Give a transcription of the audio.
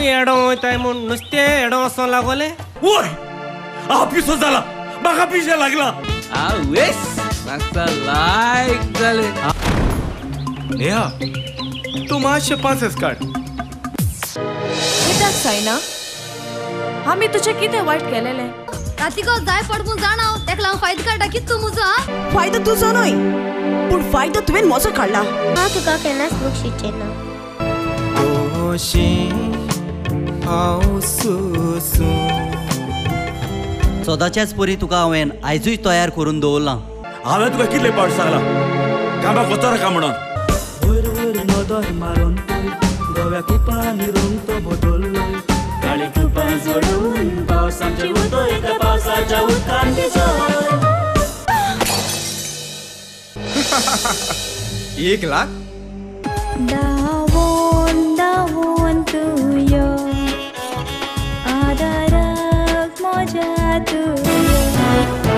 आमी एडो वयताय म्हूण नुस्तें एडो वचोंक लागोले. वय हांव पिसो जाला, म्हाका पिशें लागला. आवयस म्हाका लायक जालें. नेहा तूं मातशें पांसेस काड. कित्याक सायना, आमी तुजें कितें वायट केलेलें? रातीको जाय पड म्हूण जाणा हांव, तेका लागून फायदो काडटा कितें तूं म्हजो? फायदो तुजो न्हय, पूण फायदो तुवें म्हजो काडला. हांव तुका केन्नाच बक्षिचें ना. सदाच्याच परी तुका हांवें आयजूय तयार करून दवरलां. हांवें तुका कितले पावट सांगलां कामाक वचो नाका म्हणून. वयर वयर नदर मारून धव्या कुपांनी रंग तो बदल्लो, काळी कुपां जोडून पावसाचें उदक त्या पावसाच्या उदकान भिजय. 1 लाख धांवोन धांवोन तूं यो आदाराक म्हज्या तूं यो.